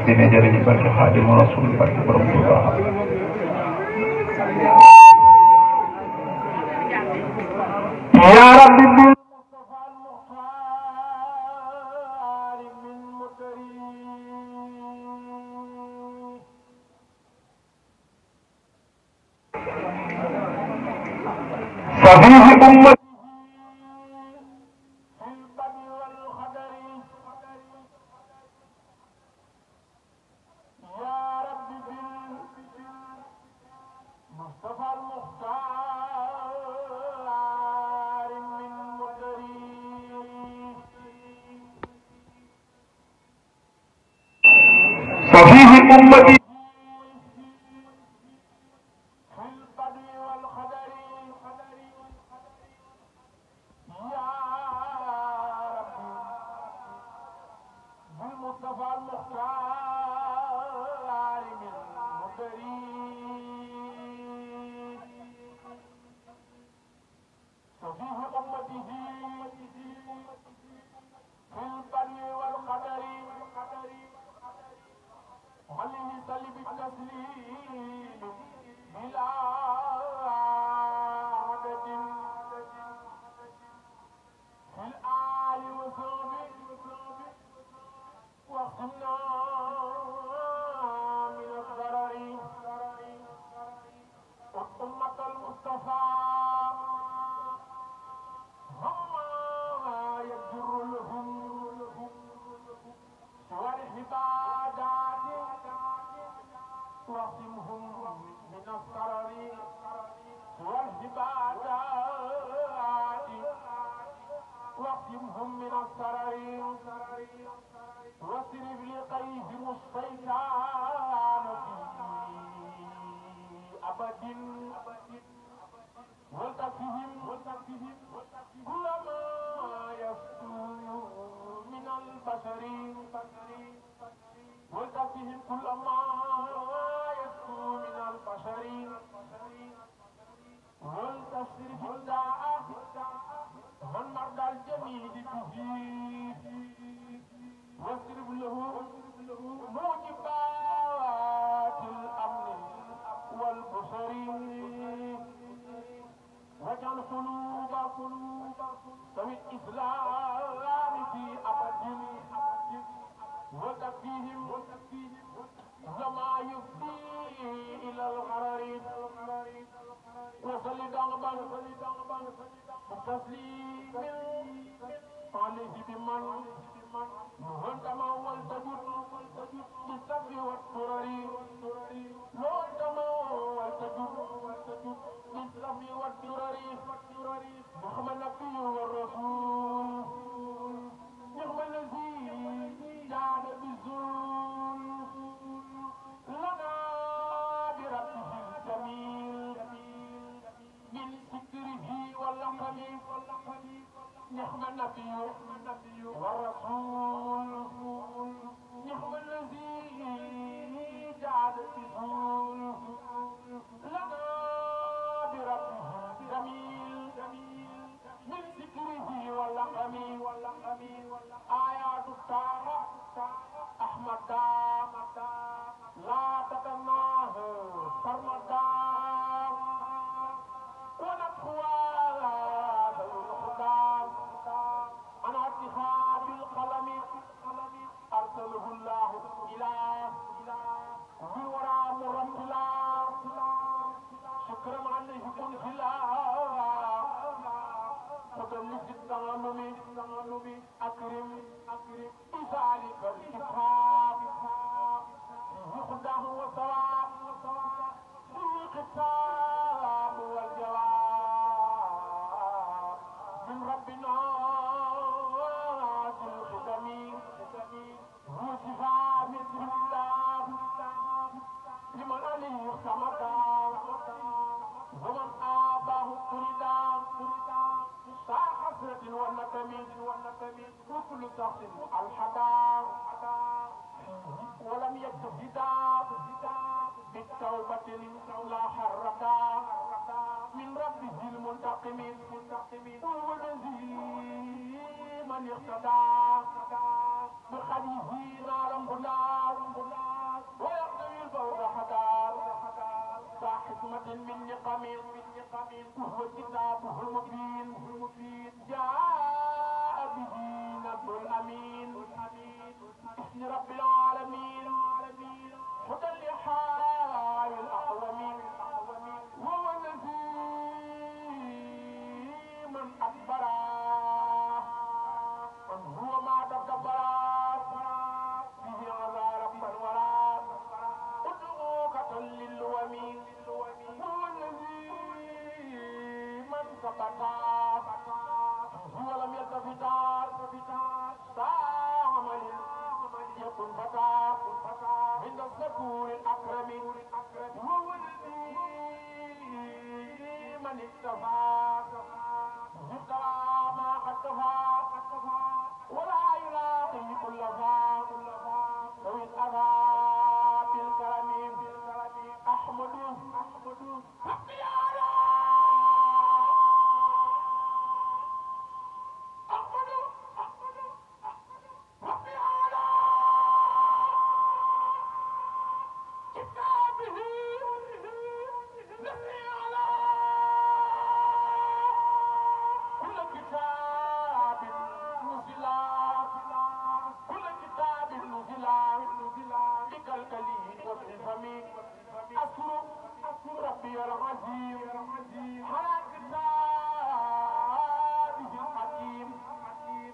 dina jëriñ barke Xaadimu Rasuul barke borom Tuuba ya rabbi bil mustafa al muxtaar min mutarin safihi ummati ففيه أمتي في القدر والخدر يا ربي بالمصطفى المختار من مدري ففيه أمته في القدر والقدر عليه صل بالتسليم بلا عدد في الآل وصحبه واختمنا من الضرر أمة المصطفى هم يجر لهم سوى العبادات واقسمهم من الضرر والعبادات واقسمهم من الضرر واصرف لقيهم الشيطان في أبد والتفهم كل ما يفتون من البشر والتفهم كل ما يفتون من البشر والتصرف الداء من مرضى الجميع تفيد واصرف له موجبات الأمن والبصر واجعل قلوب ذوي الإسلام في أبد وتكفيهم وما يفضي إلى الغرر وصل دغبا بتسليم عليه بمن وانتما والتجد بالسبب والسرر وانتما والتجد بالسبب والسرر نعم النبي والرسول نعم الذي جعل بالزول لنا بربه الجميل من ذكره واللقب نعم النبي والرسول نعم الذي جعل بالزول لنا بربه الجميل من ذكره واللقب آيات الطاعة أحمد لا تتناه سرمدا ونبخوا ذو الخدام عن اتخاذ القلم أرسله الله إلى الورى مرتلا شكرا عليه منزلا فضلت التغنم أكرم بذلك الكتاب خداه وثواب في الخطاب والجواب من ربنا في الخدم وصفا مثل الله لمن عليه اختمدا ومن آباه فردا حسرة والنتم وكل شخص الحدا ولم يجتهدا بالتوبة لا حردا من ربه المنتقم هو الذي من اقتدى بخليه نارا وهو كتابه المبين جاء به نبي الأمين باسم رب العالمين هدى لحال الأقومين هو الذي من أكبره هو ما تكبر به على رب الورى ادعوك للوم هو الذي من ثبت هو لم يلتفت عمل يكن فتى عند الذكور الأكرم هو الذي من اكتفى ما اكتفى ولا يلاقي كل ذوي الأذى بالكرم أحمد ربي على أحمد ربي على كتابه الذي على كل كتاب نزل بكالكلي وبالفم أسر ربي العظيم على كتابه الحكيم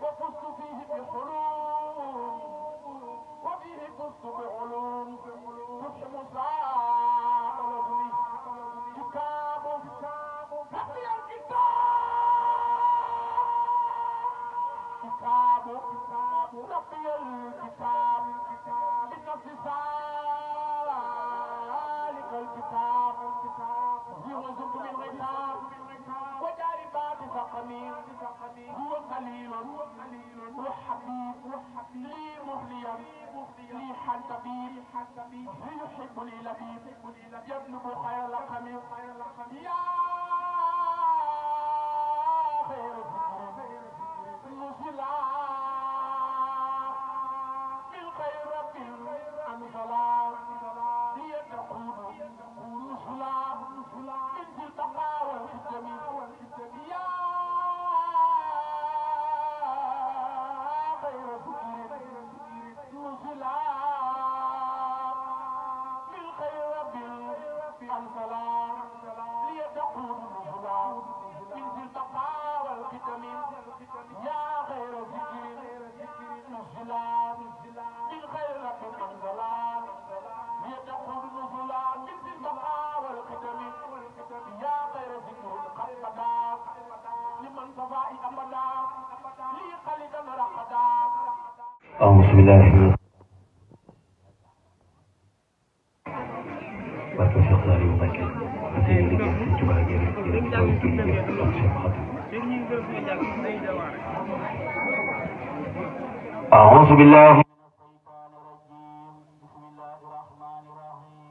وفزت فيه بحلوم وفيه فزت بعلوم تفهم ساعة كتاب ربي الكتاب ربي الكتاب بنفس ذلك الكتاب هو زلت من غتاب وجاربات سقمي هو خليل وحبيب لي مهليا لي حنتبيب يحبني لبيب يبلغ خير لقم يا خير نزلا من خير رب أنزلا ليتقود نزلا من ذي البقاء والختم يا خير ذكر نزلا من خير رب أنزلا ليتقود نزلا من ذي البقاء والختم يا خير ذكر نزلا من خير رب أنزلا يتقول نزلا من ذي البقاء والختم يا خير ذكر قد بدا لمن صفاء أبدا لي خالدا رقدا أعوذ بالله من barke Cheikh Saliou Mbacké ate liggéey Sëñ Tuubaa gi rek di koy liggéey ak Cheikh Khadim أعوذ بالله من الشيطان الرجيم بسم الله الرحمن الرحيم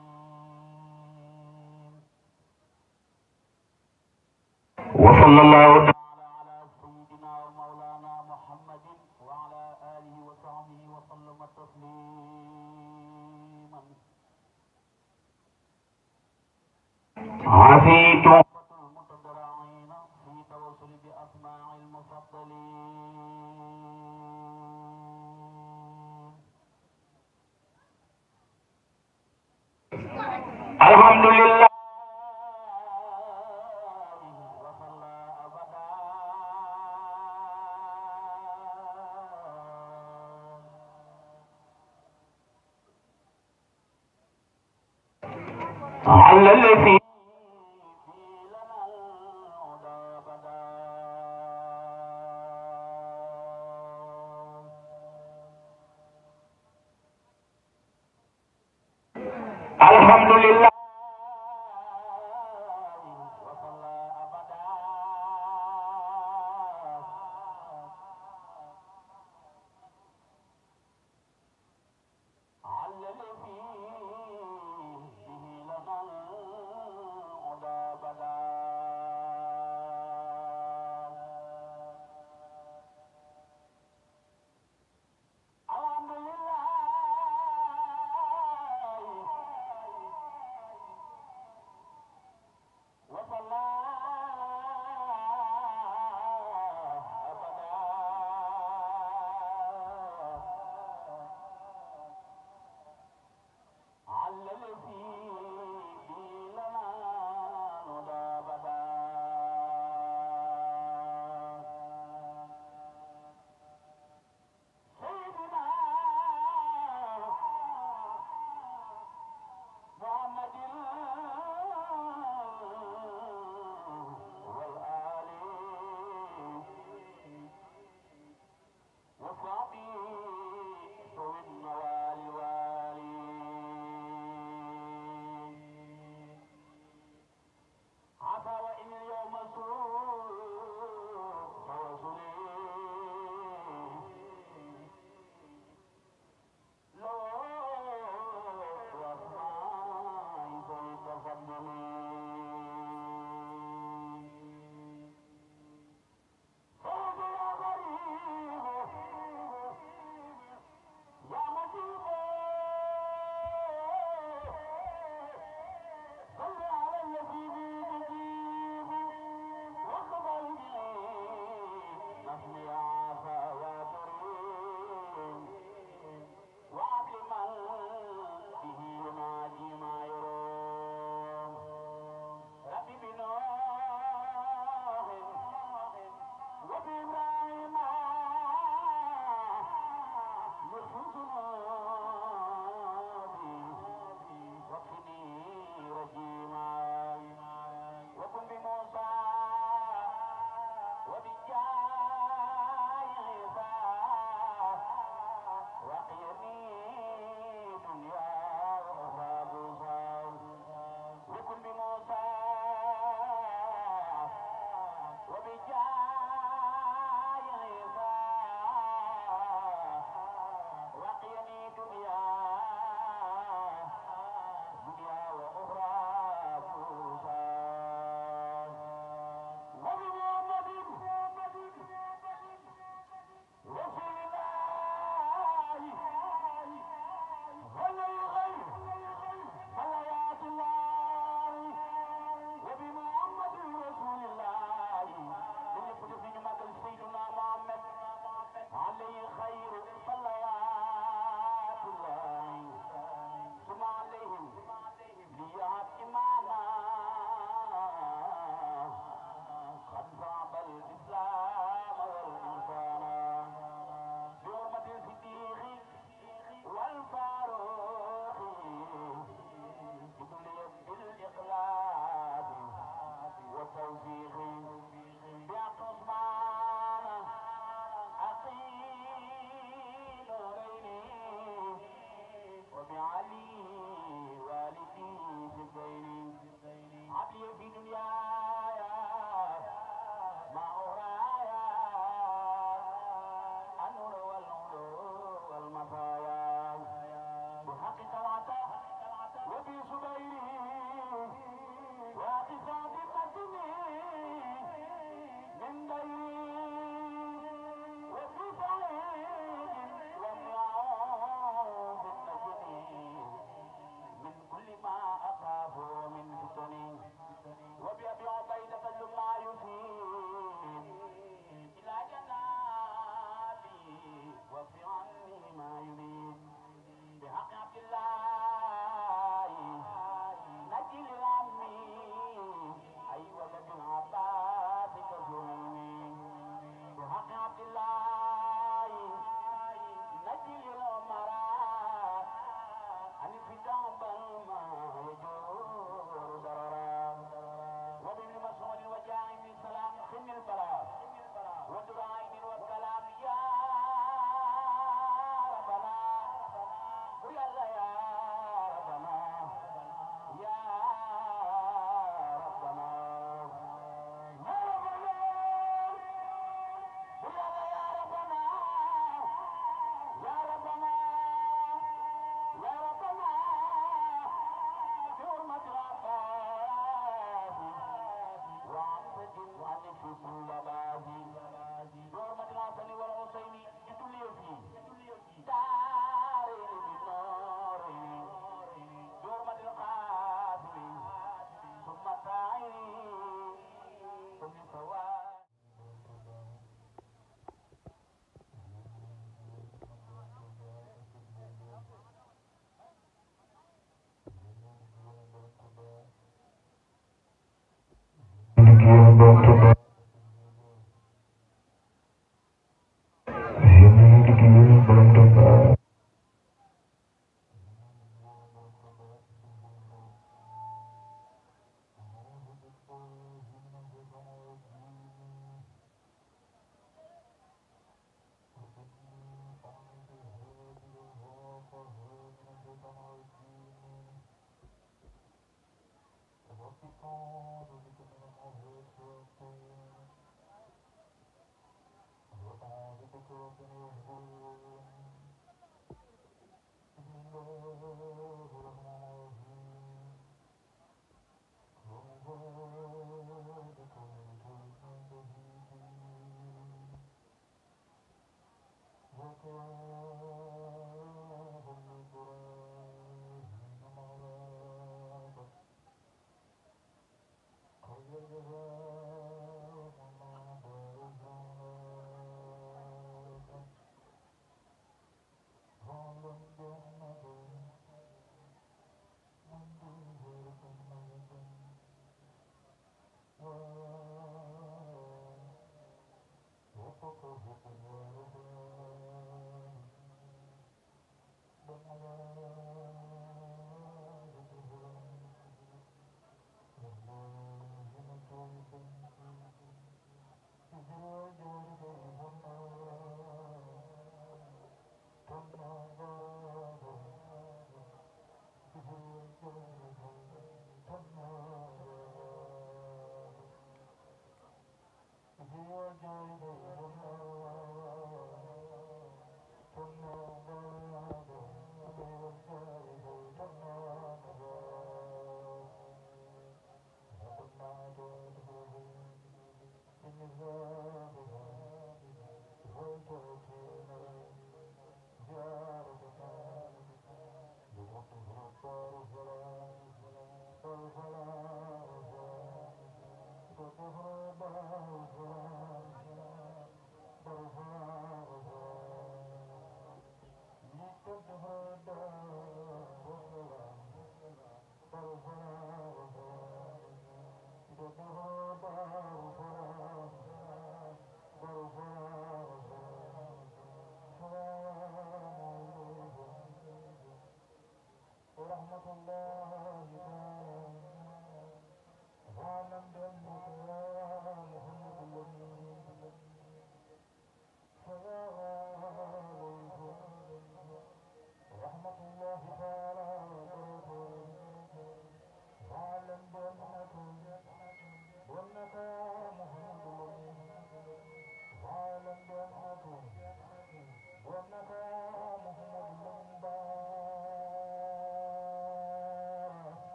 وصلى الله تعالى على سيدنا ومولانا محمد وعلى آله وصحبه وسلم تسليما عافيت المتضرعين في توصل بأسماع المفضلين الحمد لله وصلى أبدا على الذي الحمد لله وصلى أبدا على الذي به لنا الهدى بدا الحمد لله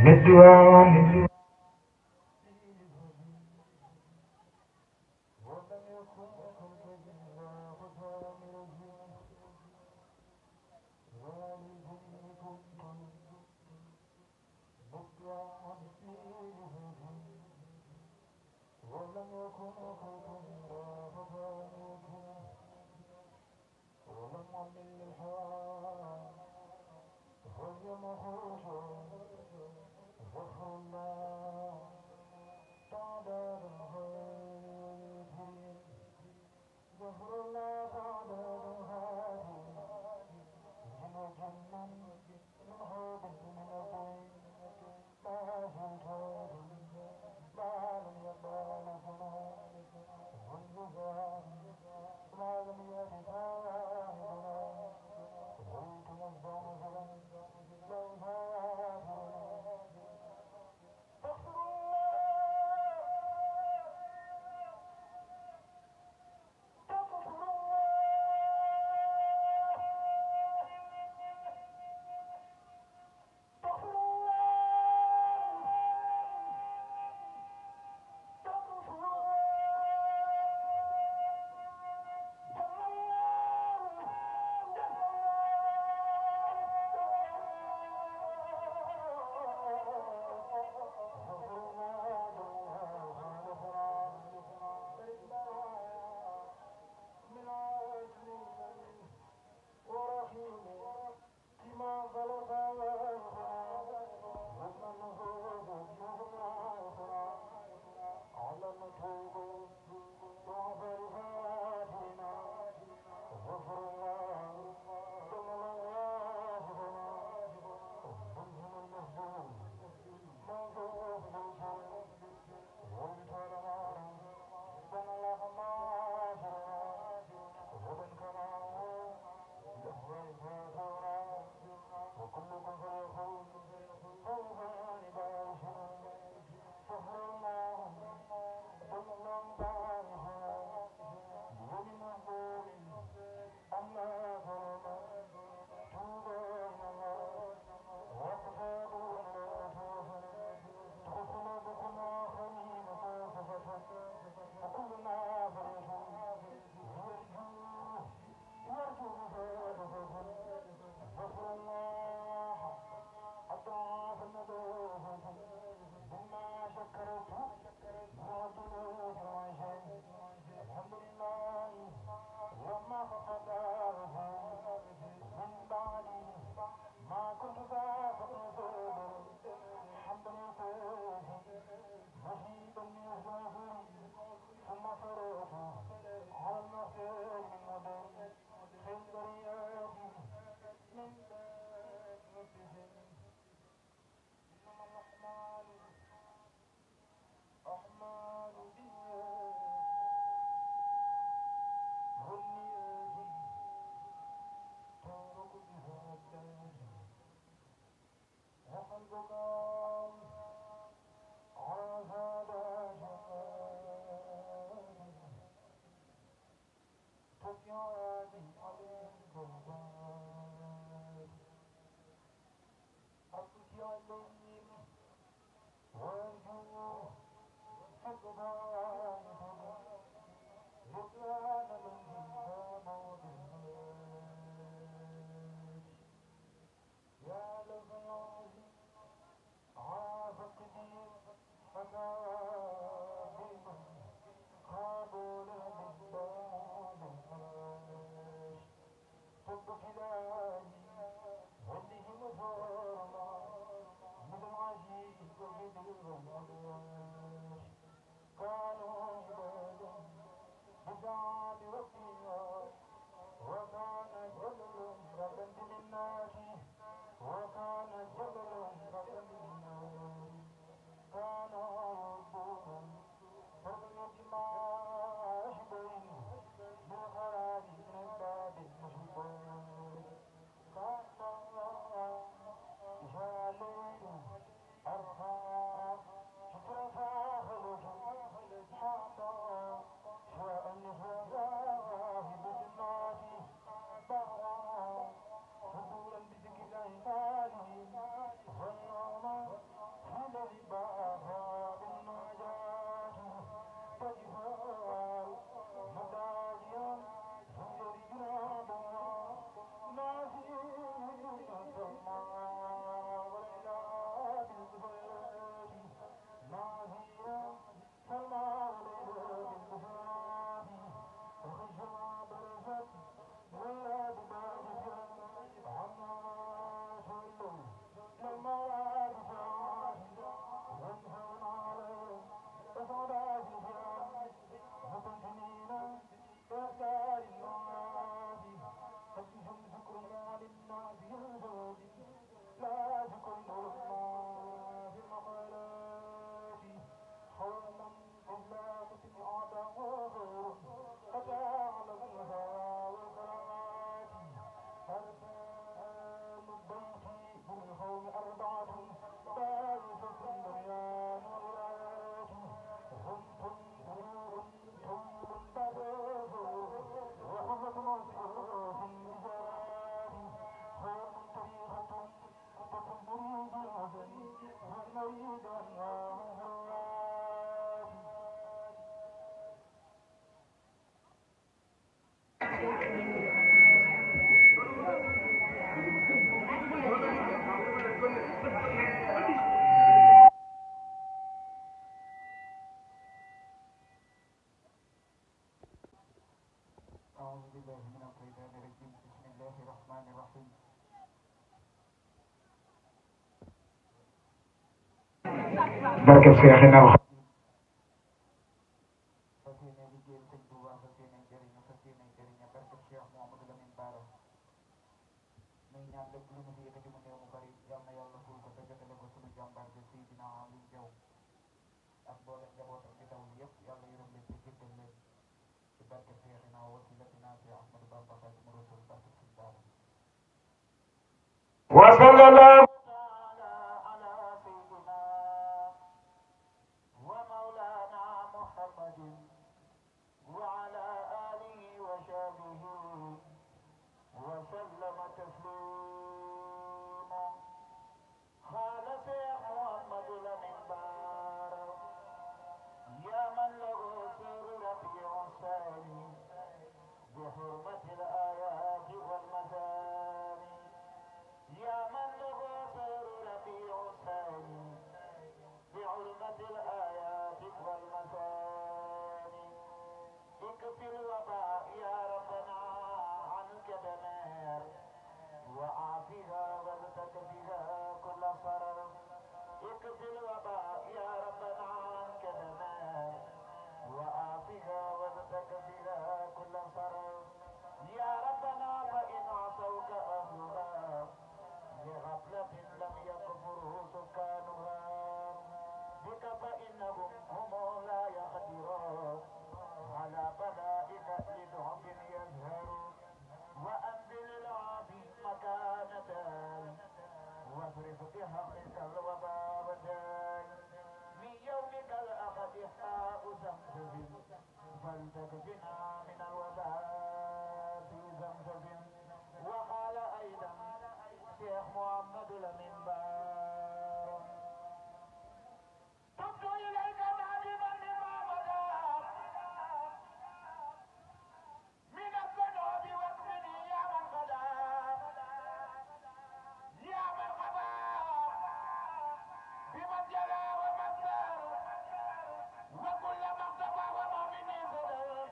Nidwan أعوذ بالله من الشيطان الرجيم بسم الله الرحمن الرحيم barke Seexina fas yéene liggéeyal Sëñ Tuuba fas yéene jëriñu barke Cheikh Mouhamadou Lamine Bara muy ñaan lépp lu mu fi yëkkati mu néew mu bari yal na yàlla ful ko te jotale ko sunu jàmbaar bi Seydina Ali Jaw ak boole njabootam bi taw yëpp yàlla yërëm leen te jéggal leen ci barke Seexina wasilatina fi Ahmadou Bamba Xaadimu Rasuul barke Sëñ Bara wa sallallahu taala ala sayyidina wa mawlana Muhammadin wa ala alihi wa sahbihi wa sallama taslima qala Seex Muhammadu Lamin Bara ya man lahu sirru rafi'u sani bi hurmati al-ayati wal masani يا من له سر ربيع الثاني بعلمة الآيات والمثاني اكفي الوباء يا ربنا عنك دمار وعافها والتكفيها كل صرر اكفي الوباء يا ربنا عنك دمار وعافها والتكفيها كل صرر يا ربنا فإن عصوك أهلها لغفلة لم يكفروا سكانها بك فإنهم هم لا يقدرون على بلائك لدعم يزهر وأنزل العابي مكان دار واصرف بحقك الوباء وداي من يومك الأحد حاء زمزم فلتكفنا من الوباء في زمزم وقال أيضا Cheikh Mouhamadou Lamine Bara تبت إليك نادما لما مدى من الذنوب واكفني يا من غدا يا من غدا بمن جلى ومن سار وكل ما اختفى وما مني صدر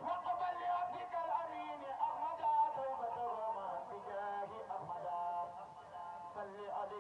وقبل لعبدك الأمين أحمد توبة وما بجاه أحمد صل عليه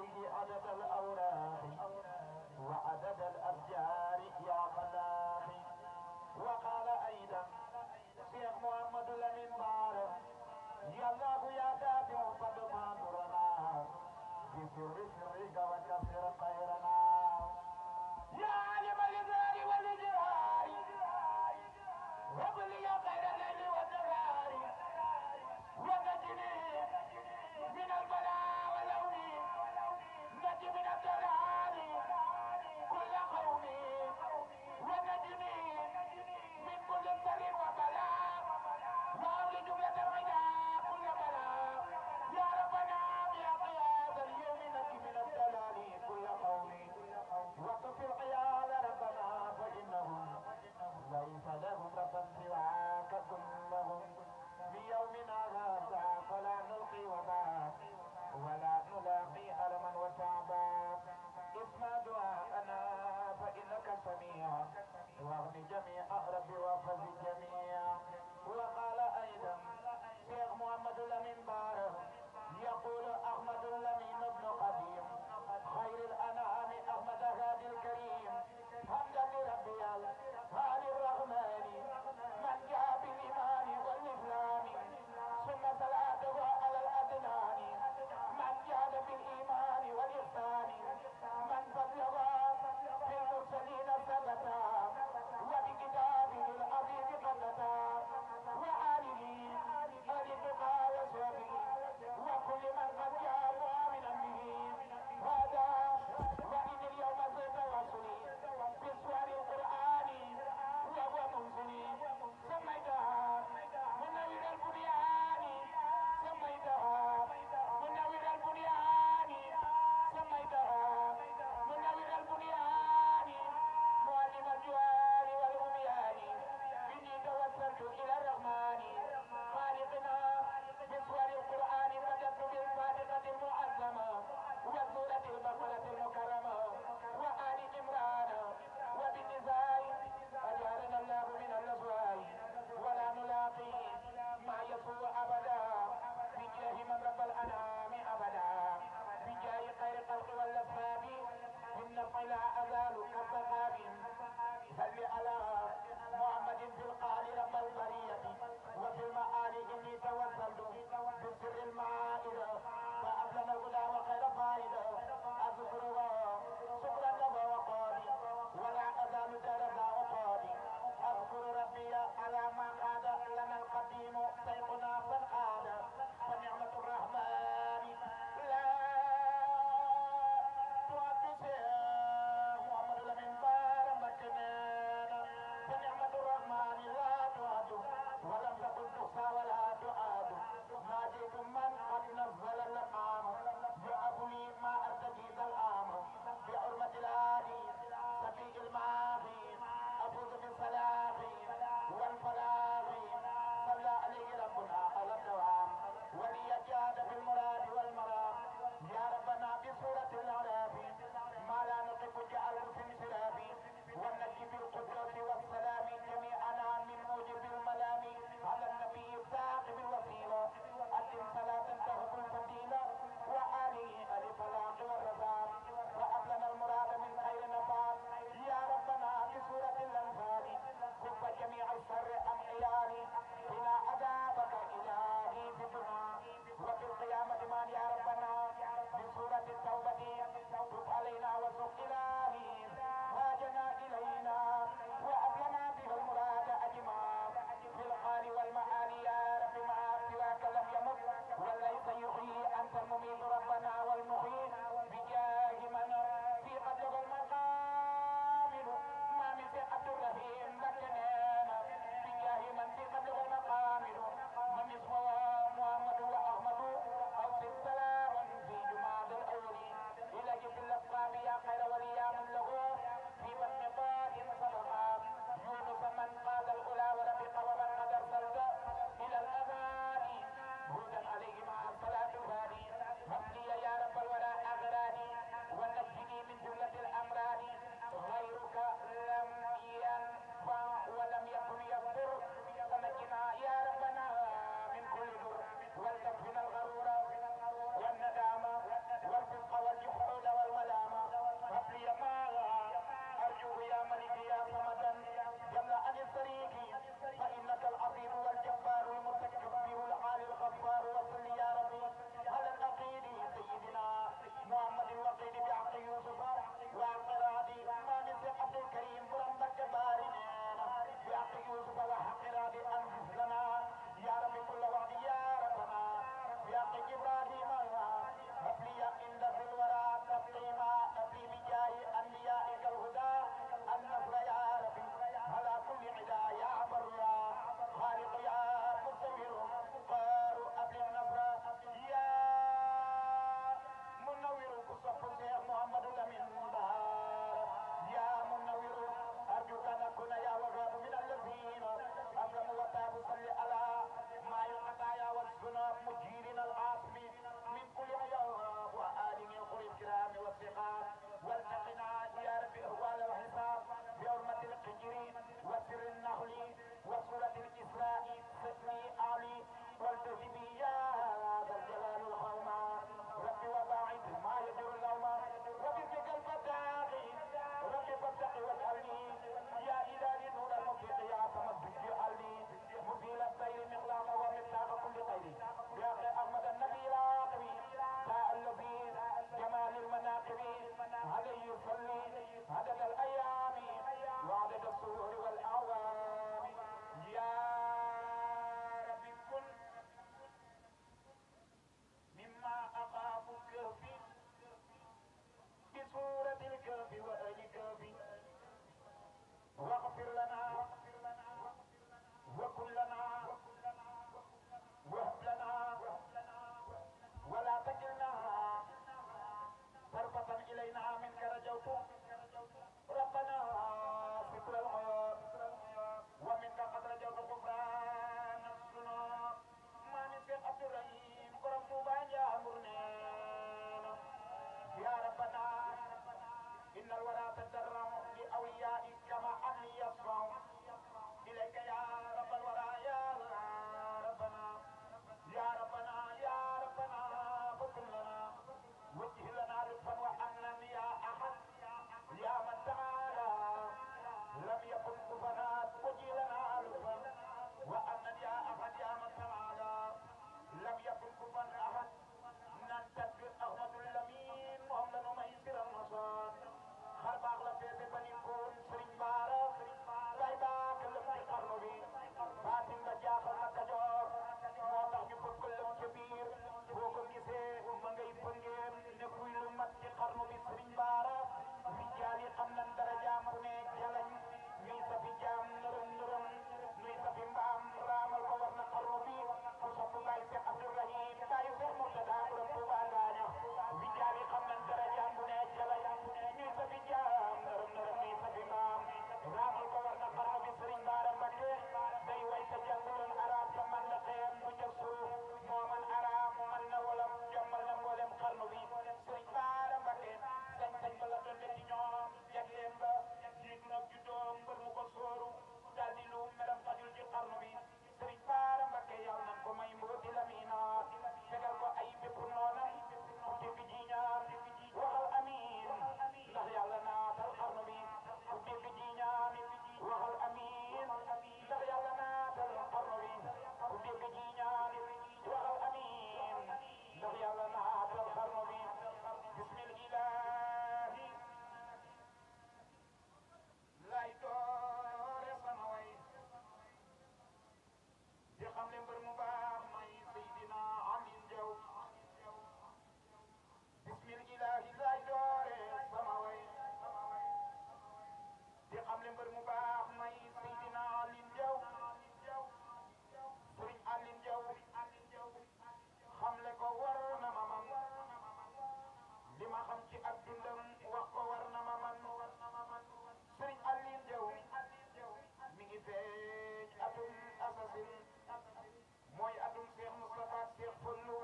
mooy atum Cheikh Moustapha Cheikh Fallou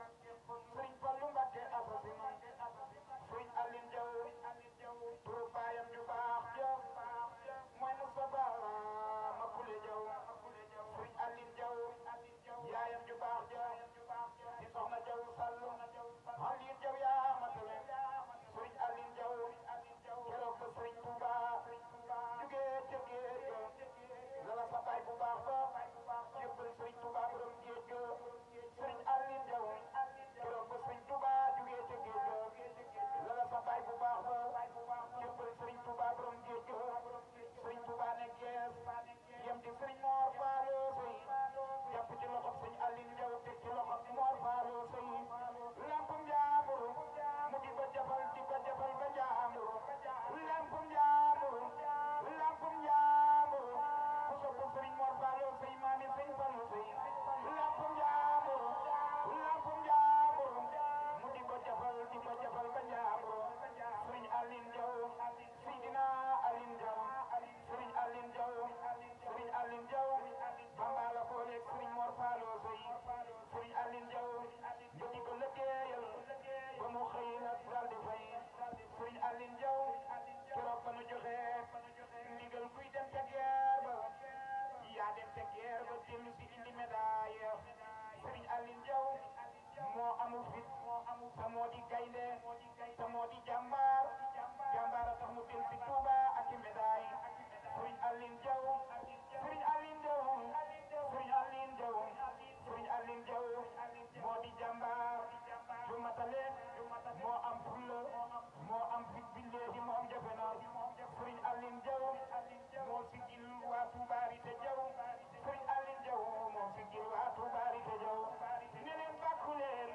Serigne Fallou Mbacké assassin Serigne Aline Diaw turu baayam ju baax ja mooy Moustapha Makule Diaw Serigne Aline Diaw yaayam ju baax ja di soxna Diaw Sall Aline Diaw yaa matale Serigne Aline Diaw keroog ba Serigne Touba jugee ca géej ga la sa baay bu baax ba jébbal Serigne Touba borom géej ga Serigne Aline Diaw keroog ba Serigne Touba jugee ca géej ga la sa baay bu baax ba jébbal Serigne Touba borom géej ga Serigne Touba ne gees yem ci Serigne Mor Fallo Sey jàpp ci loxob Serigne Aline Diaw teg ci loxob Mor Fallo Sey lampum jaambur mu di ba jafal ba jaambur lampum jaambur ku sopp Serigne Mor Fallo Sey maami Serigne Fallo Sey lampum jaambur mu di ba jafal ba jaambur Serigne Aline Diaw Seydina Aline Diaw Serigne Aline Diaw Bamba la booleeg Serigne Mor Fallo Sey Serigne Aline Diaw ñu di ko liggéeyal ba mu xëy nag daal di fay Serigne Aline Diaw keroog ba nu joxe ndigal kuy dem ca guerre ba yaa dem ca guerre ba dellu si indi médaille Serigne Aline Diaw moo amul fit te moo di gaynde te moo di jàmbaar a tax mu dellu si Touba ak i médaille Serigne Aline Diaw moo di jàmbaar ju matale moo am fulla moo am fit billahi moom jafe na Serigne Aline Diaw moo sigil waa Touba Rite Diaw Serigne Aline Diaw moo sigil waa Touba Rite Diaw ne leen bàkku leen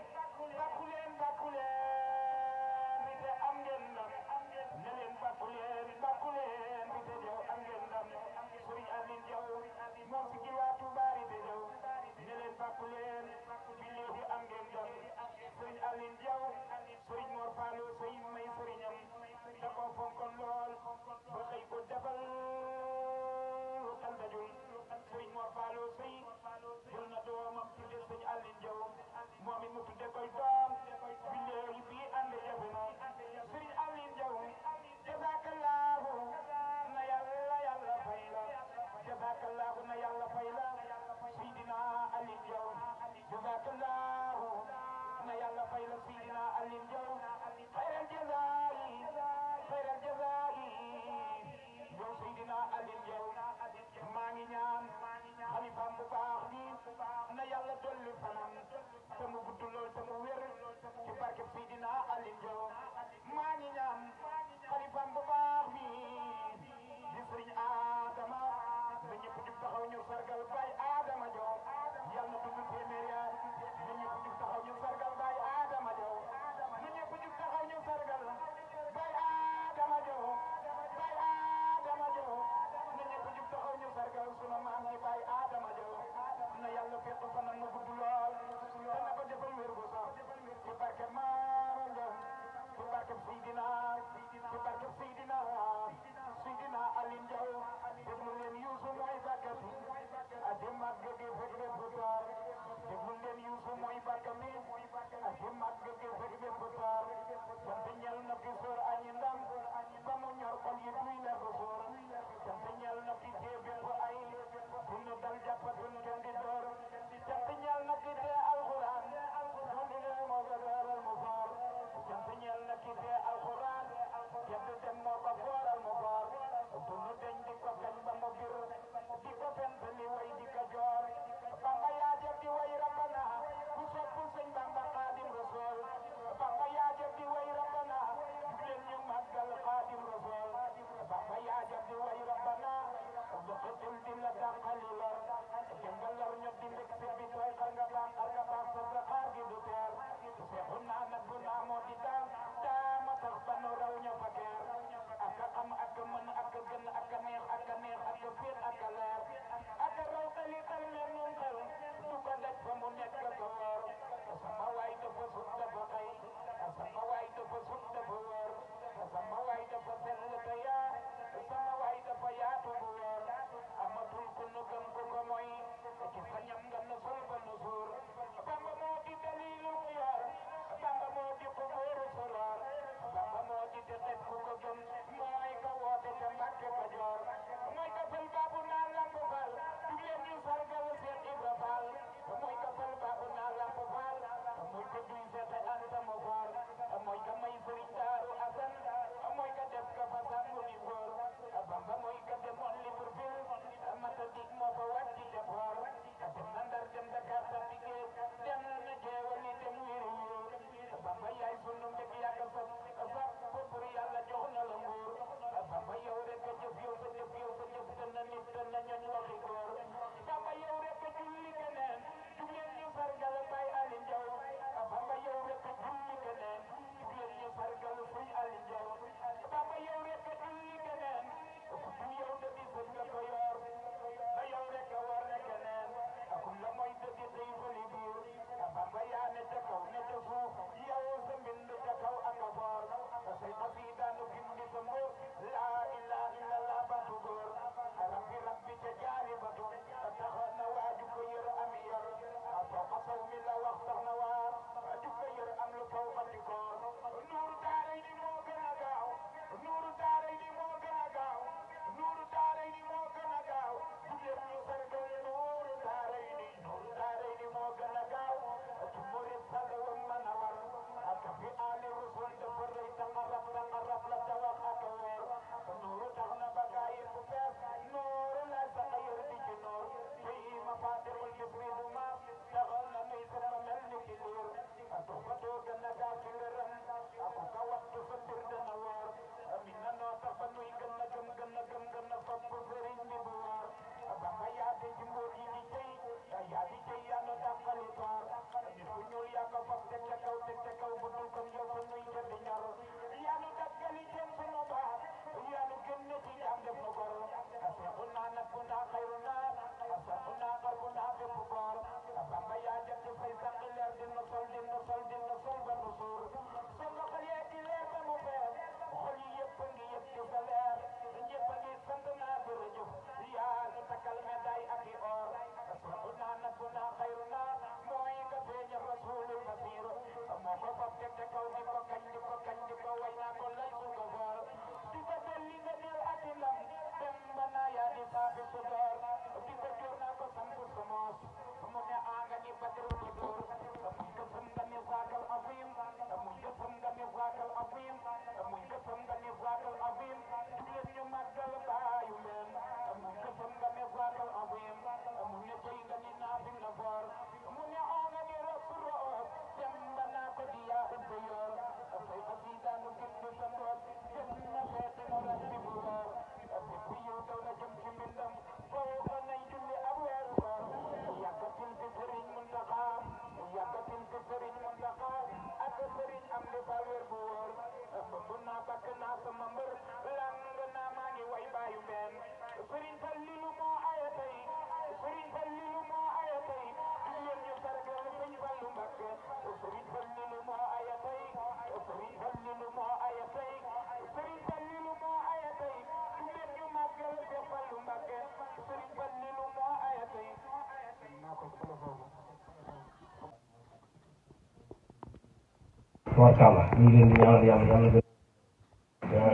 tubarkàlla ñu ngi leen di ñaanal yàlla gën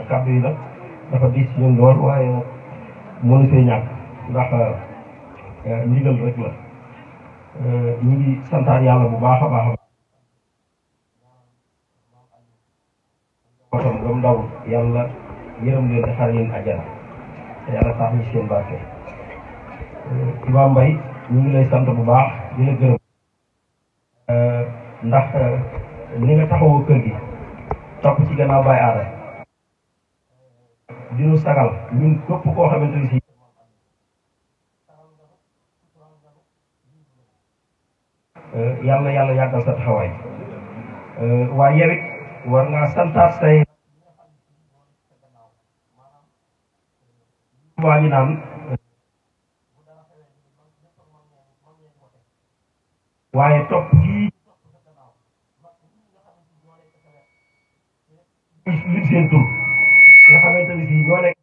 kàddu yi nag dafa diis ci ñun lool waaye mënu see ñàkk ndax ndigal rek la ñu ngi santaan yàlla bu baax a baax otom gam ndaw yàlla yërëm leen defar leen àjjana te yàlla tax ñu seen barke Imam Mbaye ñu ngi lay sant bu baax di la gërëm ndax ni nga taxawoo kër gi topp ci gannaaw Baye Aada di nu sagal ñun képp koo xamante ni si yàlla yàggal sa taxawaay waaye yow it war ngaa santaat say waa ñu naan waaye topp gii li seen tur nga xamante ni si ñoo nekk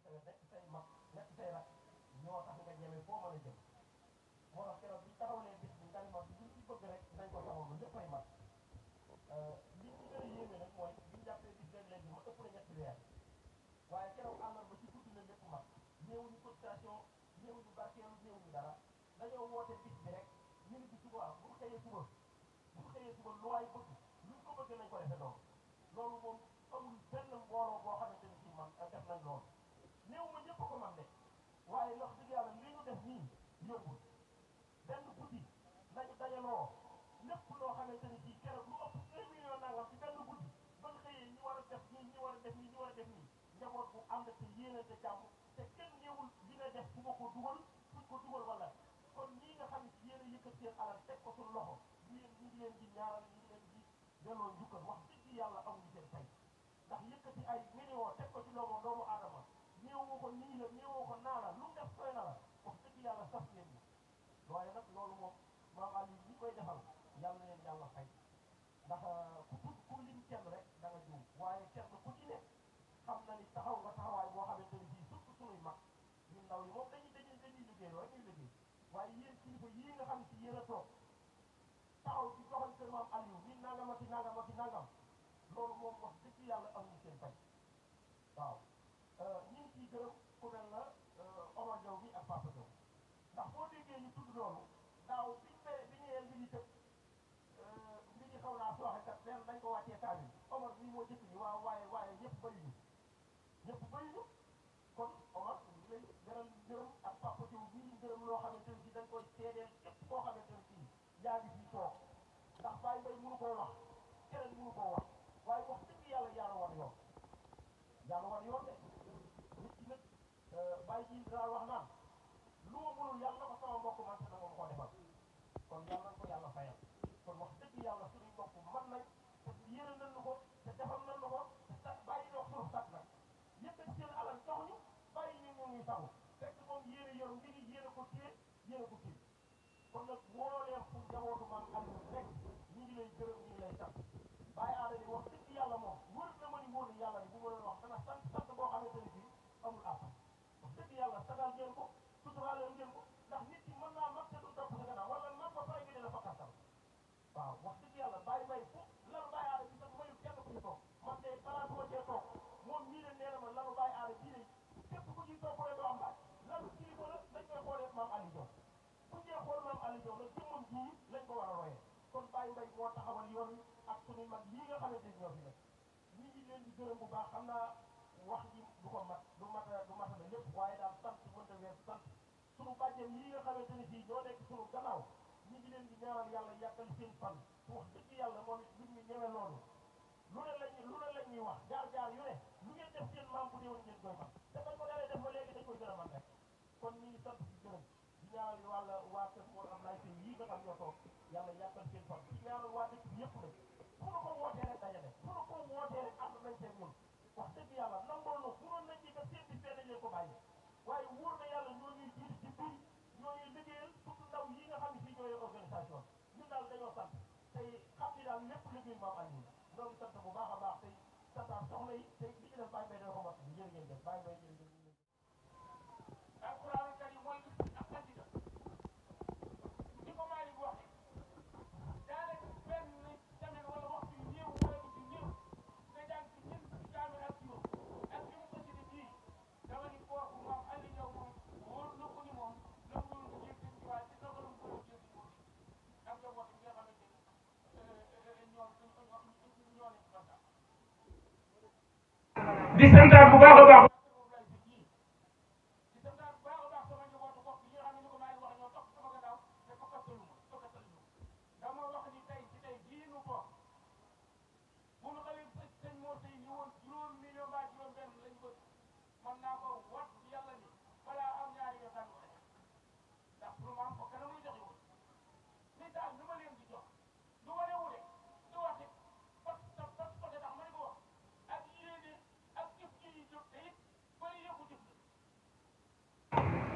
di santaat bu baax a baax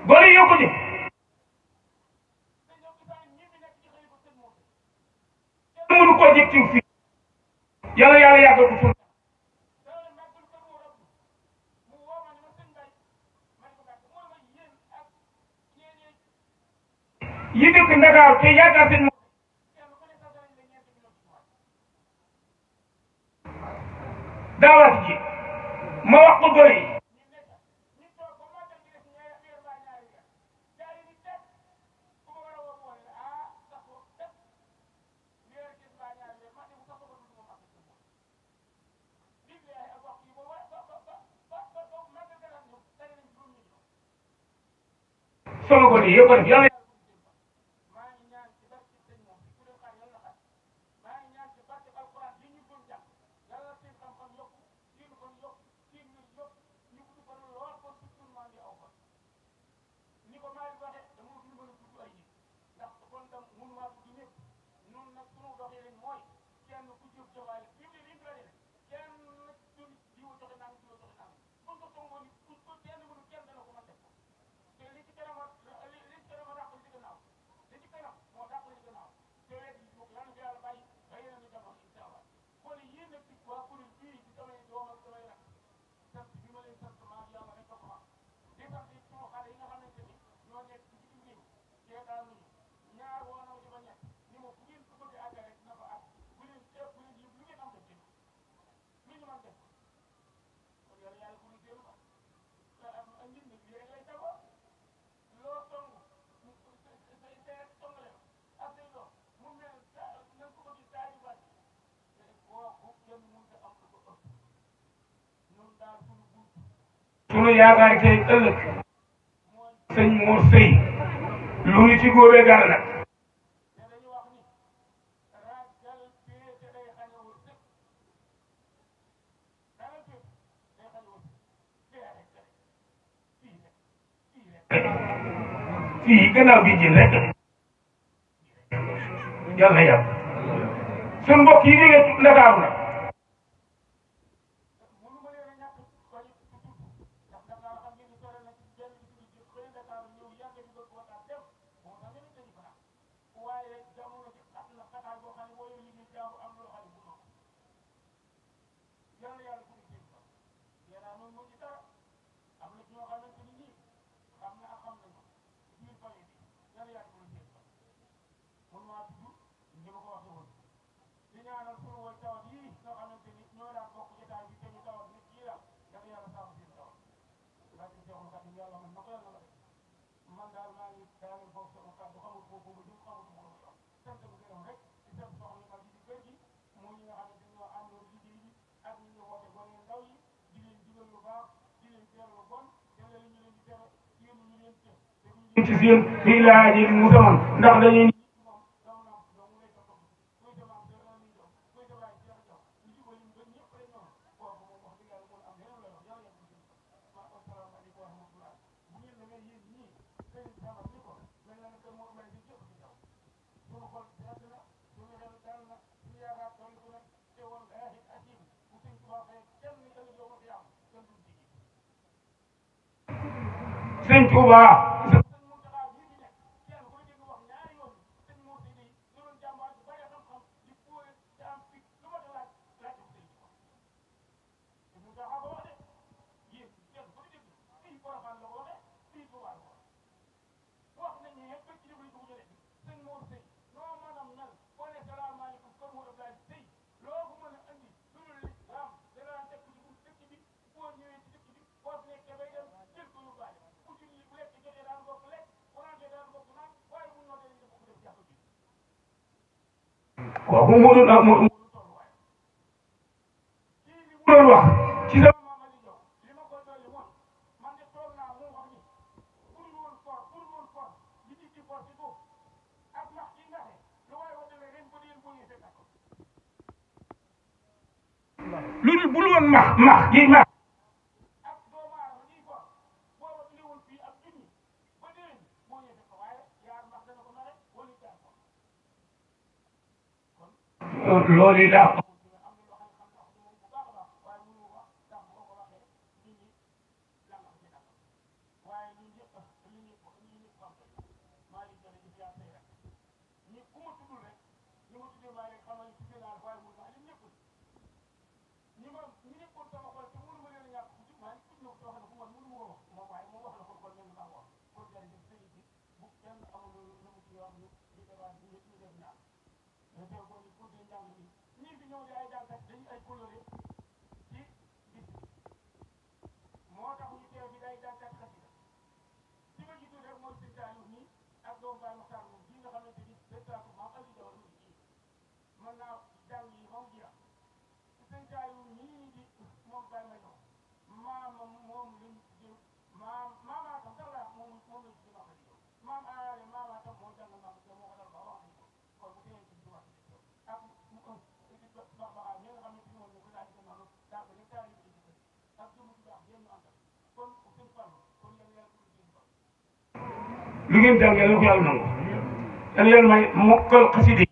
gone yokku ji kenn mënu koo jëg ci fii yàlla yàlla yàggal ko suñu yi dëkk Ndakaaru te yaakaar seen daawaat ji ma wax ko gone yi sama gone yi yëpp a def yàlla sunu yaakaar tey ëllëg sëñ Mor Seye lu ñu ci góobee gar nag fii gannaaw gi ji rek yàlla yàlla sunu mbokk yi jógee Ndakaaru nag ci seen fii laa ji mu tamoon ndax dañuy Sëñ Tuubaa kooku moo doon wax ci sama bul woon max gi max ak doomu aadama ñuy ko booba li woon fii ak junni ba déwén boo ñëwee ko waaye yaar max dana ko nare wala jaar ko kon loolu yi daa lu ngeen jàng yàlla na ko yàlla nangu yàlla yàlla may mokkal xasida yi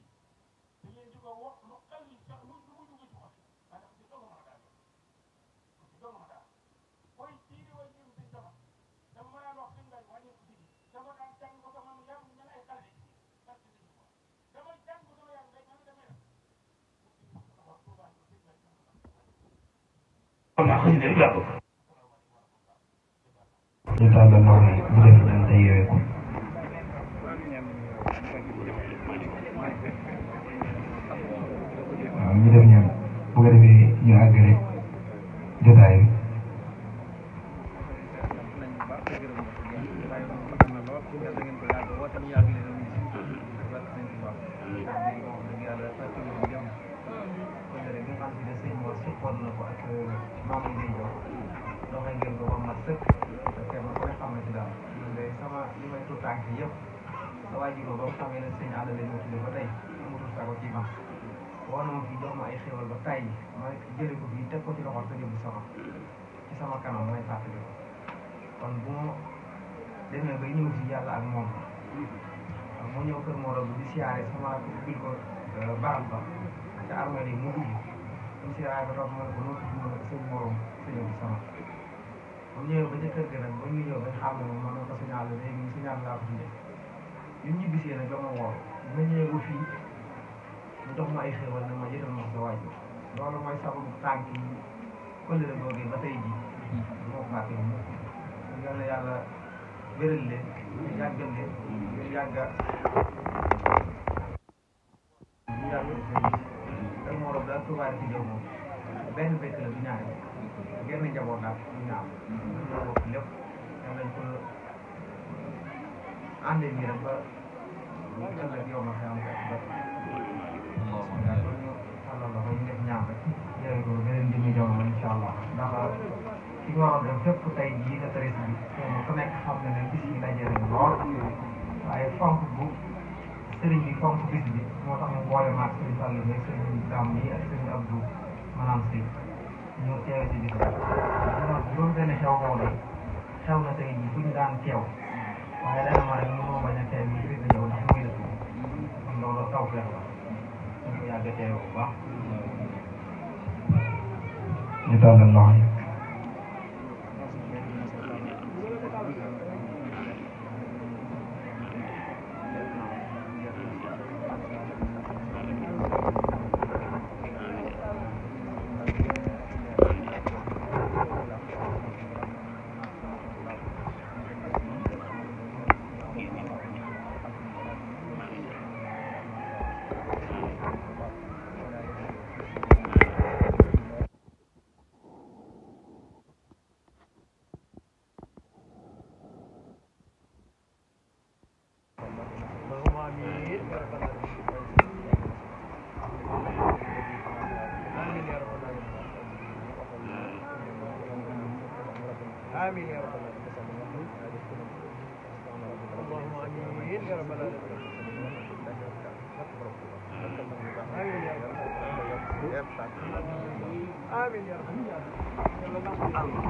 ñu tàllal loxo yi bu def dañ tey yooyu ko waaw ñu def ñaan bu ko defee ñu àggale jotaay bi woon na ma fi jox ma ay xéwal ba tay ma jëlee ko fii teg ko ci loxo sa jëbu sama ci sama kanam may fàttali ko kon bu ma demee bay ñëw si yàlla ak moom mu ñëw kër Mor bu di siyaare sama bil ko barab ba ca armée yi mu dugg mu siyaare ba toog ma ne ko noo tudd ma ne ko sëñ morom sa jëbu sama bu ñëwee ba ca kër ga nag ba ñu ñëw bañ xam ne moom man na ko signal la léegi signal laa ko tuddee ñun ñu bisee nag dama woo ma ñëwee ba fii mu jox ma ay xéwal ne ma jëtal ma sa waajur loolu mooy sababu tànk yi këllëre googee ba tey jii moo fàtte mu yal na yàlla wéral leen yàggal leen yàgga ak morom daal tubaari ci jëw moom benn bekk la du ñaari genn njaboot daal du ñaaw ñoo bokk lépp yal nañ ko àndee nii rek ba ëllëg yow ma xam ba ko beneen jëmmi jamono incha allah ndax ki nga waroon dem fépp tey jii nga tëri bi ku nekk xam ne ne bis yi daje nañ lool waaye fonk bu sëriñ bi fonk bis bi moo tax mu boole maag sëriñ Fall bi sëriñ Dam yi ak sëriñ Abdou maanaam si ñu teewe si bis bi juróom benn xew moo doy xew na tey jii fu ñu daan teew waaye dana ma rek mënoo bañ a teew yi fi ñëw ndax muy dëkk kon loolu taw feex la ñu ko yàgg a teew bu baax ñu tàllal loxo yi آمين يا رب العالمين. اللهم آمين يا رب العالمين. آمين يا رب. amiin yaa rabbi yàlla nangu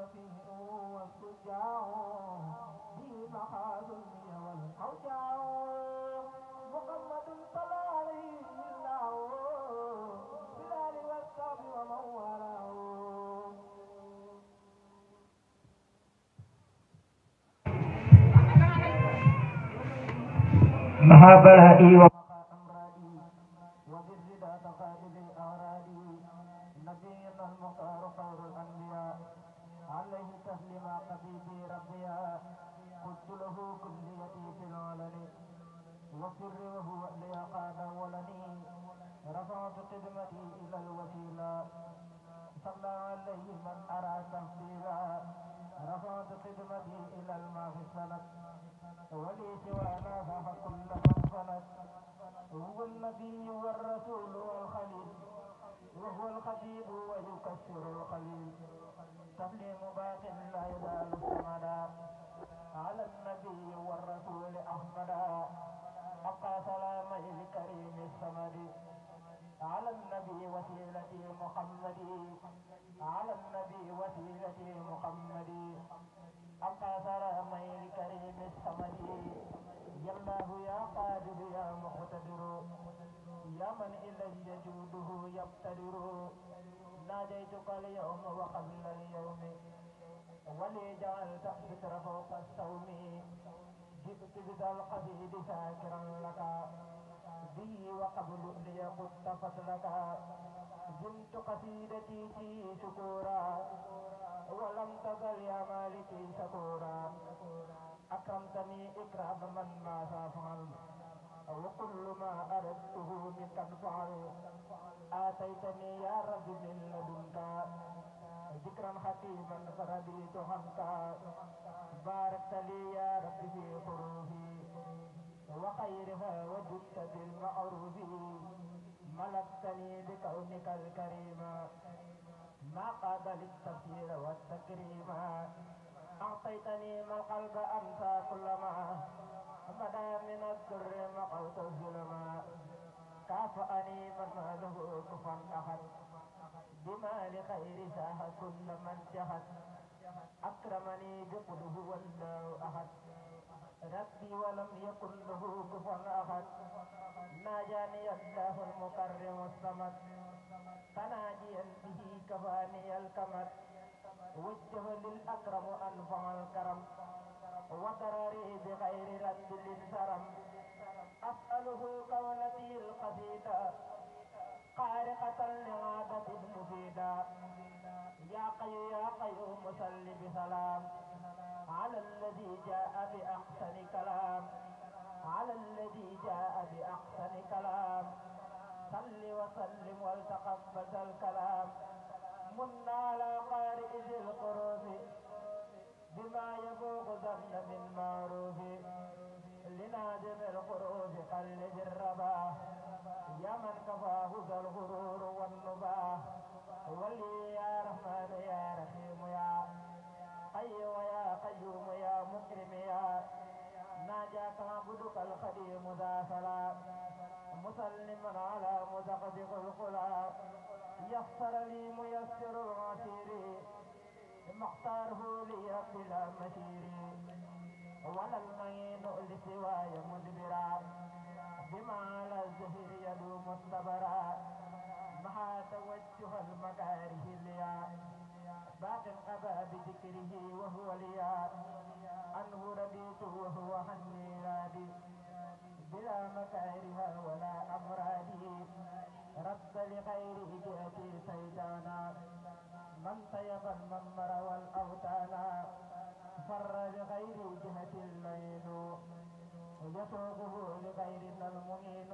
الرفيع والشجاع به محاذ المياه والأوجاع محمد صلى عليه الله بلال والصحب ومن والاه مع بلائي ومع أمرادي وبالرضا تقابل أورادي نبينا المختار خير الأنبياء عليه تسليم حبيبي ربيا قلت له كليتي في العلن وسر وهو لي قاد ولني رفعت خدمتي إلى الوسيلة صلى عليه من أرى تفضيلا رفعت خدمتي إلى المغفرة ولي سوانا فها كل من فلت هو النبي والرسول والخليل وهو الخطيب ويكسر الخليل تسليم باق لا يزال السمدا على النبي والرسول أحمدا أبقى سلامي لكريم الصمد على النبي وسيلتي محمدي على النبي وسيلتي محمدي أبقى سلامي لكريم الصمد يا الله يا قادر يا مقتدر يا من إلي جوده يقتدر ناديتك اليوم وقبل اليوم ولي جعلت ذكر فوق الصوم جئت بذا القصيد شاكرا لك به وقبل لي قدت فضلك زمت قصيدتي في شكورا ولم تزل يا مالكي شكورا أكرمتني إكرام من ما فعل وكل ما أردته منك فعل آتيتني يا رب من لدنك ذكرا حكيما فرديت عنك باركت لي يا رب في حروفي وخيرها وجدت بالمعروف ملكتني بكونك الكريم ما قابل التفسير والتكريم أعطيتني ما القلب أنسى كلما بدا من السر مقوت الظلما كافأني من ما له كفا أحد بما لخير ساه كل من شهد أكرمني بقله والله أحد ربي ولم يكن له كفا أحد ناجاني الله المكرم الصمد تناجيا به كفاني الكمد وجه للأكرم أنفع الكرم وضرري بغير رد للسرم أسأله قولتي القصيدة خارقة لعادة مفيدة يا قيوم صل بسلام على الذي جاء بأحسن كلام على الذي جاء بأحسن كلام صل وسلم والتقبل الكلام من على قارئ ذي القروب بما يفوق ظن من معروف لنادم القروب قلب الربا يا من كفاه ذا الغرور والنباه ولي يا رحمن يا رحيم يا حي ويا قيوم يا مكرم يا ناجاك عبدك الخديم ذا سلام مسلما على مزقزق الخلا يسر لي ميسر العسير مختاره لي بلا مسير ولا المعين لسواي مدبرا بما على الزهر يدوم الصبرا مع توجه المكاره ليا باق أبا بذكره وهو ليا عنه رديت وهو عني رادي بلا مكارها ولا أمرادي رد لغير جهتي سيدانا من طيب الممر والأوتانا فر لغير جهة الليل يسوقه لغيرنا المهين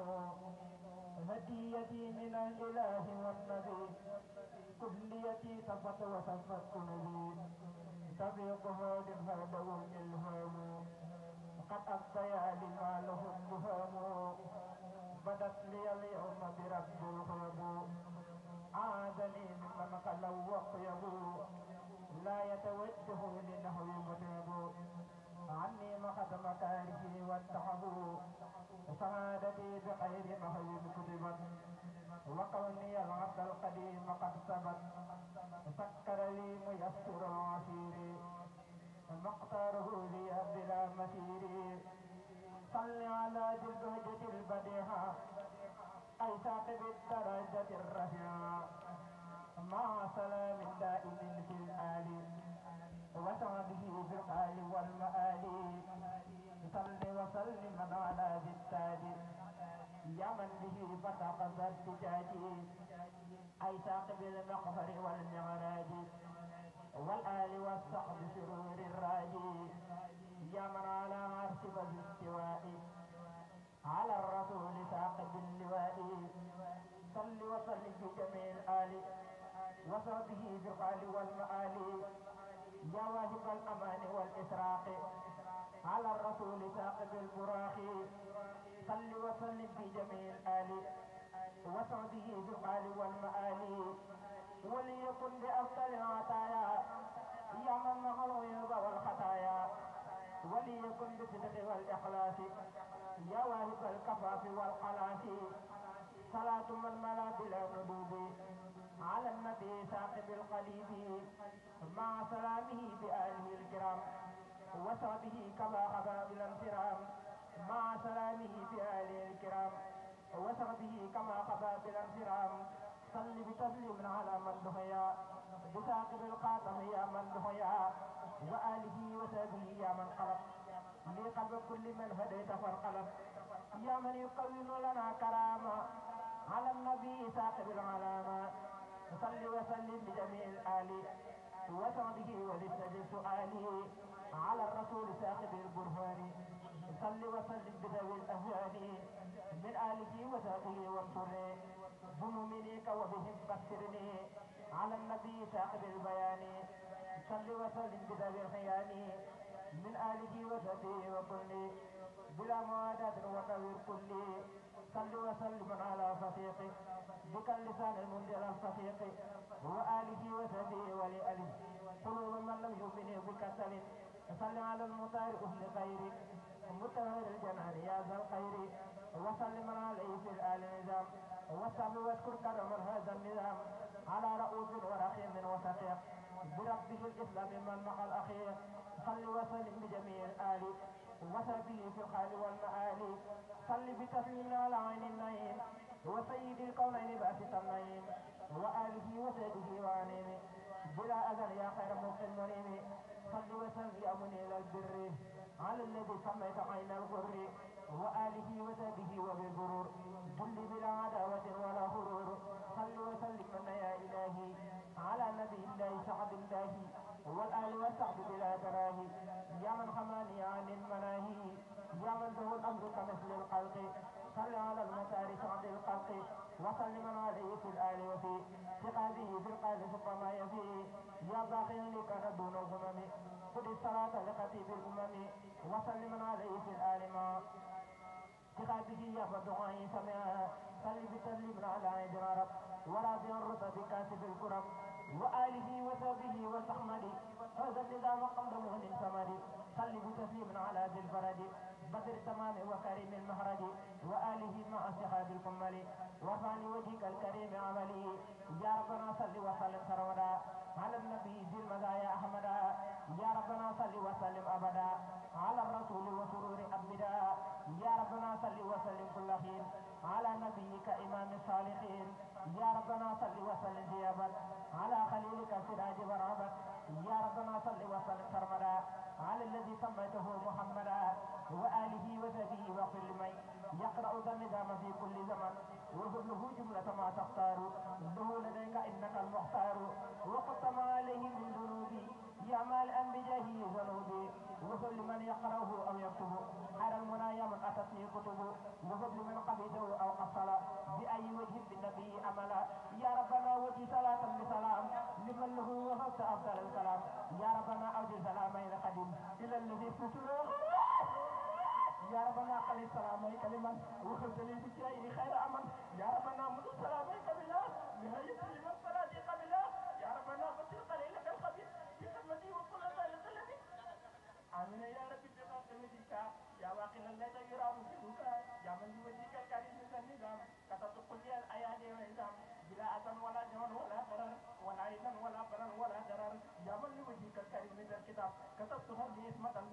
هديتي من الإله والنبي كليتي صفت وصفت كلي تفيقه للهدو الإلهام قد أبطيا لما له الدهام بدت لي اليوم برب الغيب عادني ممن خلوا وقيبوا لا يتوجه لنهو متعب عني مخت مكاره والتعب سعادتي بخير نهو كتبت وكوني العبد القديم قد ثبت سكر لي يستر عسيري مقداره لي بلا مسير صل على ذي البهجة البديعة أي صاحب الدرجة الرفيعة مع سلام دائم في الآل وسعده في القال والمآل صل وسلم على ذي التاج يا من به فتح التجاج أي صاحب المغفر والمعراج والآل والصحب سرور الراجي يا من على عرش الاستواء على الرسول ساقب اللواء صل وسلم في جميع الآل وصحبه في القال والمآل يا واهب الأمان والإسراق على الرسول ساقب البراق صل وسلم في جميع الآل وصحبه في القال والمآل وليكن بأفضل العطايا يا من مع الغيوب والخطايا وليكن بالصدق والإخلاص يا واهب الكفاف والخلاص صلاة من ملا بلا ندوب على النبي ساقب القليب مع سلامه بآله الكرام وصحبه كما خبا بالانفرام مع سلامه بآله الكرام وصحبه كما خبا بالانفرام صل بتسليم على من دحيا بساقب القاتم يا من دحيا وآله وصحبه يا من خلق لقلب كل من هديت فانقلب يا من يقوم لنا كرامة على النبي ساقب العلامة صل وسلم بجميع الآل وصحبه ولسجد سؤالي على الرسول ساقب البرهان صل وسلم بذوي الأهوال من آله وصحبه وانصرني بمؤمنيك وبهم بشرني على النبي ساقب البيان صل وسلم بذوي الحيان من آله وصحبه وكل بلا معاداة وتوير كل صل وسلم على فسيق بك اللسان المنزل الفسيق وآله وصحبه ولأله قلوب من لم يؤمن بك سلم صل على المطهر أهل خير مطهر الجنان يا ذا الخير وسلم عليه في الآل نظام وصحب واذكر كرم هذا النظام على رؤوف ورحيم وسقيق بربه الإسلام من مع الأخير صل وسلم بجميع الآل وصحبه في الحال والمآل صل بتسليم على عين النعيم وسيد الكونين باسط النعيم وآله وسيده وعنيمه بلا أذن يا خير مقيم منيم صل وسلم يا منيل البر على الذي سميت عين الغر وآله وسبه وبالبرور كل بلا عداوة ولا غرور صل وسلم يا إلهي على نبي الله سعد الله والآل والصحب بلا تراهي يا من حماني عن المناهي يا من له الأمر كمثل الخلق صل على المختار سعد الخلق وسلم عليه في الآل وفي ثقاته في القلب ثم ما يفي يا باقي لك دون الغمم خذ الصلاة لخطيب الأمم وسلم عليه في الآل ما ثقاته يا فدعائي سمع صل بتسليم على عيد رب وراضي الرطب كاسب الكرم وآله وصحبه وصحمه هذا النظام قبل مهن سمري صل بتسليم على ذي الفرج بدر التمام وكريم المهرج وآله مع صحاب الكمل وفاني وجهك الكريم عملي يا ربنا صل وسلم سرمدا على النبي ذي المزايا أحمدا يا ربنا صل وسلم أبدا على الرسول وسرور أبدا يا ربنا صل وسلم كل حين على نبيك إمام الصالحين يا ربنا صل وسلم ثيابا على خليلك سراج برابك يا ربنا صل وسلم سرمدا على الذي سميته محمدا وآله وصحبه وكل من يقرأ ذا النظام في كل زمن وهب له جملة ما تختار له لديك إنك المختار وقد ما عليه من ذنوبي يا مالئا بجاهه ذنوبي وهب لمن يقرأه أو يكتبه على المنايا من أتتني كتبه وهب لمن قبيته أو قصل بأي وجه بالنبي أملا يا ربنا وجه صلاة بسلام لمن له وهبت أفضل الكلام يا ربنا أوجه سلامين قديم إلى الذي فتره يا ربنا قل السلامين كلمة وخذ لي بجاهه خير أمن يا ربنا مد السلامين بالله نهاية لمن صلاة قبله يا ربنا بطل قليلك الخبير في خدمتي وكل ذلك الذي آمين يا رب بقاء وجهك يا واقنا الذي يرام فيك يا من بوجهك الكريم النظام كتبت كل الأيادي والنظام بلا أذن ولا جون ولا ضرر ولا إذن ولا برر ولا ضرر يا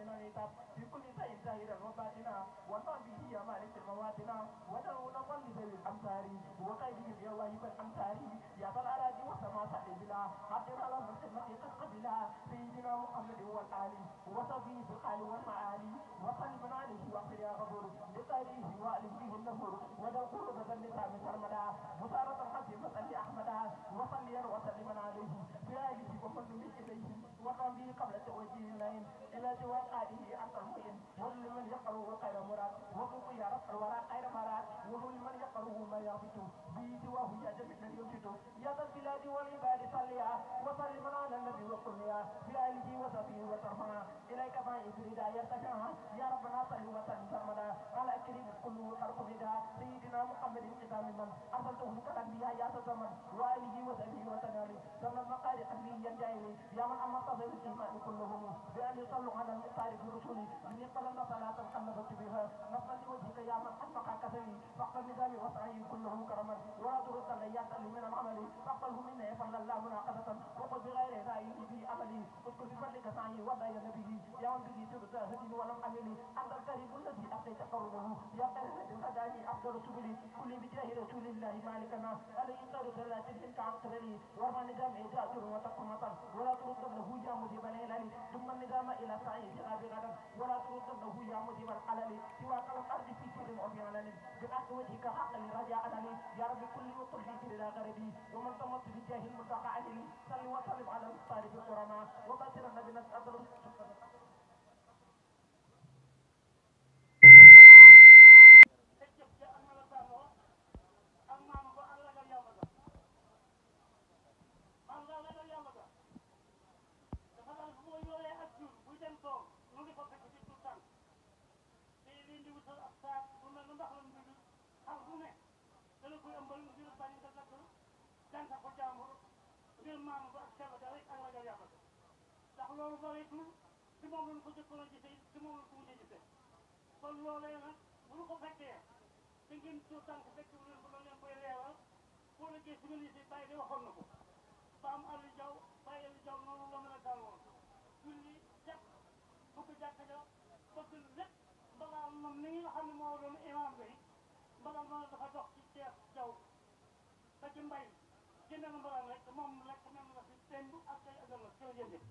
من العتاب في كل شيء ظاهرا وباطنا وارفع به يا مالك المواتنا ودعو نظل ذوي الامثال وقيده يا واهب الامثال يا ذا الاراضي والسماء سحبلا حقنا على مسلمه قد قبلا سيدنا محمد والآل وصفيه بالقال والمعالي وصلبنا عليه واغفر يا غفور لقائه والف به النفور ودع قلوب النساء سرمدا بصارة خفيفة لأحمدا وصليا وسلما عليه بآله ومن به إليه وقام به قبل توجيه الليل إلى جواب آله أنت المؤمن وهو لمن يقرأه خير مراد وهو يا رب الورى خير مراد وهو لمن يقرأه ما يغبط به سواه يا جميع الذي ينشد يا ذا البلاد والعباد صليا وسلما على النبي وقليا بآله وصحبه وسلم إليك فائز رداء يرتفع يا ربنا صل وسلم سرمدا على كريم كل خلق رداء سيدنا محمد الختام من أرسلته كالأنبياء يا سلم وآله وصحبه وسلم سلم المقال قلبي ينجايني يا من أمرت ذوي الإيمان كلهم بأن يصلوا على المختار في رسولي من يقبلن صلاة خلفت بها نصرا لوجهك يا من حقق كسري فقط النظام وسعي كله كرما ولا ترد الليات من العمل فاقبله منا يفعل الله مناقضة وقل بغير رأيه في أملي اذكر بفضلك سعي وضع نبيه يا من به تبت هدي ولم أملي أنت الكريم الذي أتيت قربه يا كريم الهداني أفضل سبلي كل بجاه رسول الله مالكنا عليه طريق لا تجهلك عقلني وارفع نظام إجاجر وتقمة ولا ترد له يا مجيب الهلال ثم النظام إلى سعي جناب غدا ولا ترد له يا مجيب الحلال سواك الأرض في سر وفي علن بحق وجهك حق رجاء لي يا رب كل وطن في سر لا غربي ومن تمت بجاه المنتقى علي صل وسلم على المختار في القرآن وبشر النبي نسأل ndax loolu bareetul ci moom lañ ko jëkkoon a gisee ci moom lañ ko mujjee gisee kon loolee nag bu ñu ko fekkee te ngeen soo tànk fekk bu leen ko doon leen koy leeral boo nekkee si nga lisi bàyyi de waxoon na ko ba am Aliou Diaw bàyyi Aliou Diaw noonu la mën a taal woon julli jàkk bëgg jàkk ja bëgg lépp mbagaal moom ni nga xam ne moo doon imam bi mbagaal moom dafa dox ci Cheikh Diaw ba ci mbay jënd na mbagaal rek moom lekk même la si démb ak tey ak ëllëg jërëjëf